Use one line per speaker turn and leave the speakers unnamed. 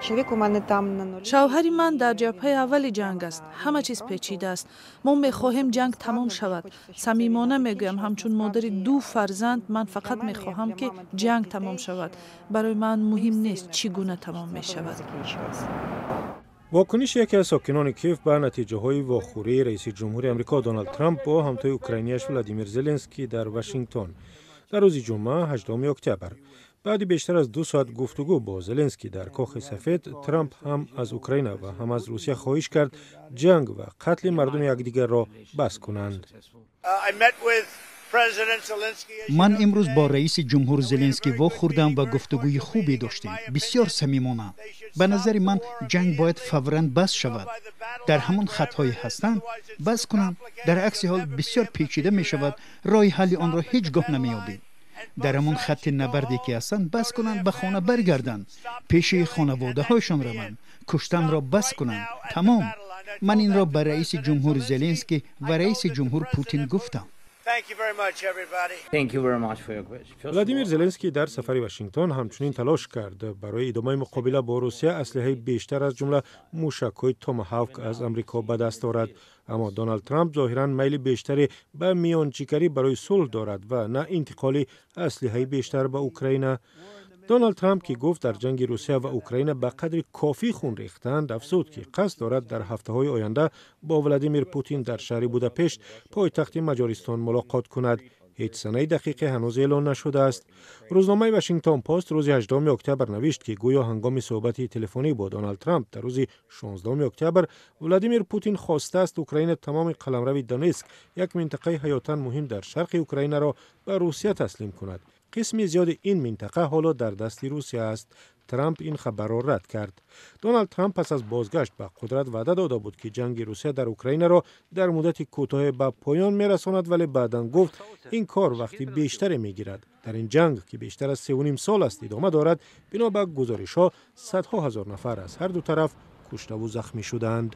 Чоловік у мене там на нулі.
Шавҳари ман дар ҷабҳаи аввали ҷанг аст. Ҳама чиз печида аст. Мо мехоҳем, ҷанг тамом шавад. Самимона мегӯям, ҳамчун модари ду фарзанд ман фақат мехоҳам, ки ҷанг тамом шавад. Барои ман муҳим нест, чӣ гуна тамом мешавад.
Вокуниши яке аз сокинони Киев ба натиҷаҳои вохӯрии раиси ҷумҳури Амрико Доналд Трамп бо ҳамтои украинияш Владимир Зеленский дар Вашингтон дар рӯзи ҷумъа, 8 октябр. Баъди бештар аз 2 соат гуфтугӯ бо Зеленский дар Кохи Сафед, Трамп ҳам аз Украина ва ҳам аз Русия хоҳиш кард, ҷанг ва қатли мардуми якдигарро бас кунанд.
Ман имрӯз бо раиси ҷумҳур Зеленский вохӯрдам ва гуфтугӯи хубе доштем, бисёр самимона. Ба назари ман, ҷанг бояд фавран бас шавад, дар ҳамон хатҳое ҳастанд бас кунанд. Дар акси ҳол бисёр печида мешавад, роҳи ҳалли онро ҳеҷ гоҳ намеёбед. Дар ҳамон хатти набарде ки ҳастанд, бас кунанд, ба хона баргарданд, пеши хонаводаҳояшон раванд, куштанро бас кунанд, тамом. Ман инро ба раиси ҷумҳур Зеленский ва раиси ҷумҳур Путин гуфтам.
Владимир Зеленский дар сафари Вашингтон ҳамчунин талош кард, барои идомаи муқобила бо Русия аслиҳаи бештар, аз ҷумла мушакҳои Томахавк, аз Амрико ба даст орад. Аммо Доналд Трамп зоҳиран майли бештаре ба миёнчигарӣ барои сулҳ дорад ва на интиқоли аслиҳаи бештар ба Украина. Доналд Трамп, ки гуфт, дар ҷанги Русия ва Украина ба қадри кофӣ хун рехтанд, афзуд, ки қасд дорад дар ҳафтаҳои оянда бо Владимир Путин дар шаҳри Будапешт, пойтахти Маҷористон, мулоқот кунад. Ҳеҷ санаи дақиқе ҳанӯз эълон нашудааст. Рӯзномаи Вашингтон Пост рӯзи 8 октябр навишт, ки гӯё ҳангоми суҳбати телефонӣ бо Доналд Трамп дар рӯзи 16 октябр Владимир Путин хостааст, Украина тамоми қаламрави Донецк, як минтақаи ҳаётан муҳим дар шарқи Украинаро, ба Русия таслим кунад. Қисми зиёди ин минтақа ҳоло дар дасти Русия аст. Трамп ин хабарро рад кард. Доналд Трамп пас аз бозгашт ба қудрат ваъда дода буд, ки ҷанги Русия дар Украинаро дар муддати кӯтоҳе ба поён мерасонад, вале баъдан гуфт, ин кор вақти бештаре мегирад. Дар ин ҷанг, ки бештар аз 3,5 сол аст идома дорад, бино ба гузоришҳо, садҳо ҳазор нафар аз ҳар ду тараф куштаву захмӣ шуданд.